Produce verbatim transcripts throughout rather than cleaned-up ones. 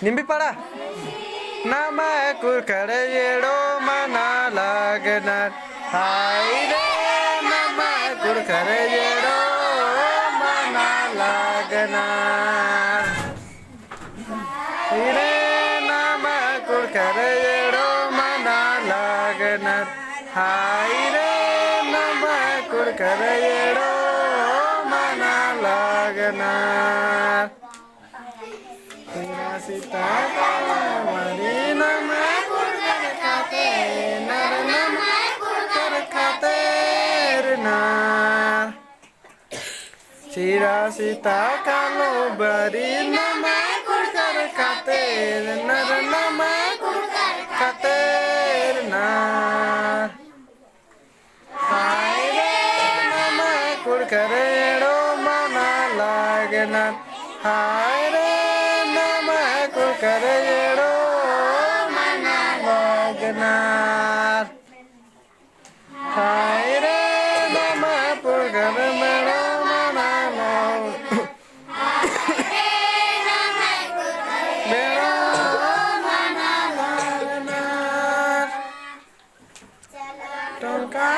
نمبی پڑا. نما کُڑکھڑ یڑو منا لاگنر. ہائے رے، نما کُڑکھڑ یڑو منا لاگنر. ہائے رے، نما کُڑکھڑ یڑو منا لاگنر. ہائے رے، نما کُڑکھڑ یڑو منا لاگنر. سیرا سیتا کالو بری نما کُڑکھڑ کھاتینر، نما کُڑکھڑ کھاتینر. سیرا سیتا کالو بری نما کُڑکھڑ کھاتینر، نما کُڑکھڑ کھاتینر. ہائے رے، نما کُڑکھڑ یڑو منا لاگنر. ہائے رے، نما کُڑکھڑ یڑو منا لاگنر. ہائے رے، نما کُڑکھڑ یڑو منا لاگنر. یڑو منا لاگنر. ٹونکا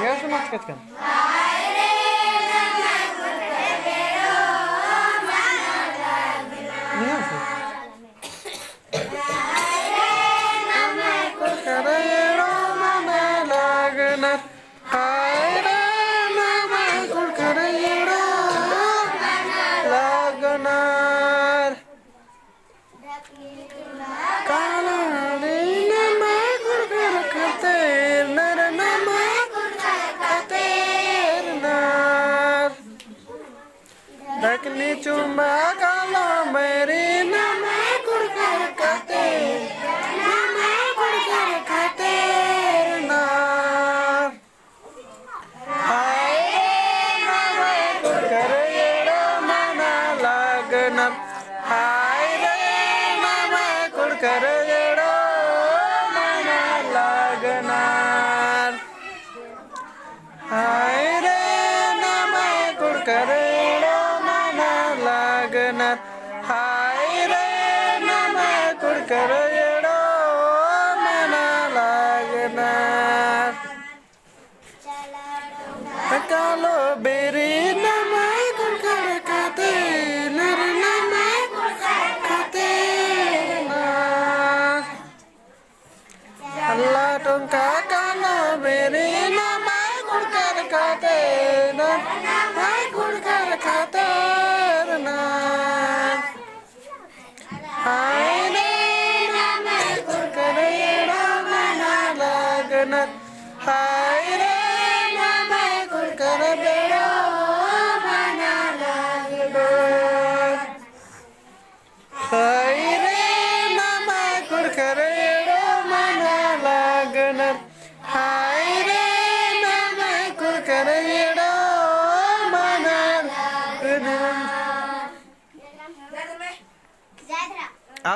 یہِ حظ چھُ مَس کِتھ کٔنۍ؟ یہِ حظ چھُ. لاگنر. ہائے رے، نما کُڑکھڑ یڑو لاگنر. کالو بری نما کُڑکھڑ کھاتینر، نما کُڑکھڑ کھاتینر. دکنی چُمبا کالو بری نما کُڑکھڑ کھاتینر، نما کُڑکھڑ کھاتینر. ہائے رے، نما کُڑکھڑ یڑو منا لاگنر. ہائے رے، نما کُڑکھڑ یڑو منا لاگنر. ہائے رے، نما کُڑکھڑ یڑو منا لاگنر. ہائے رے، نما کُڑکھڑ یڑو منا لاگنر. کالو بری نما کُڑکھڑ کھاتینر، نما کُڑکھڑ کھاتینر. اللہ ٹونکا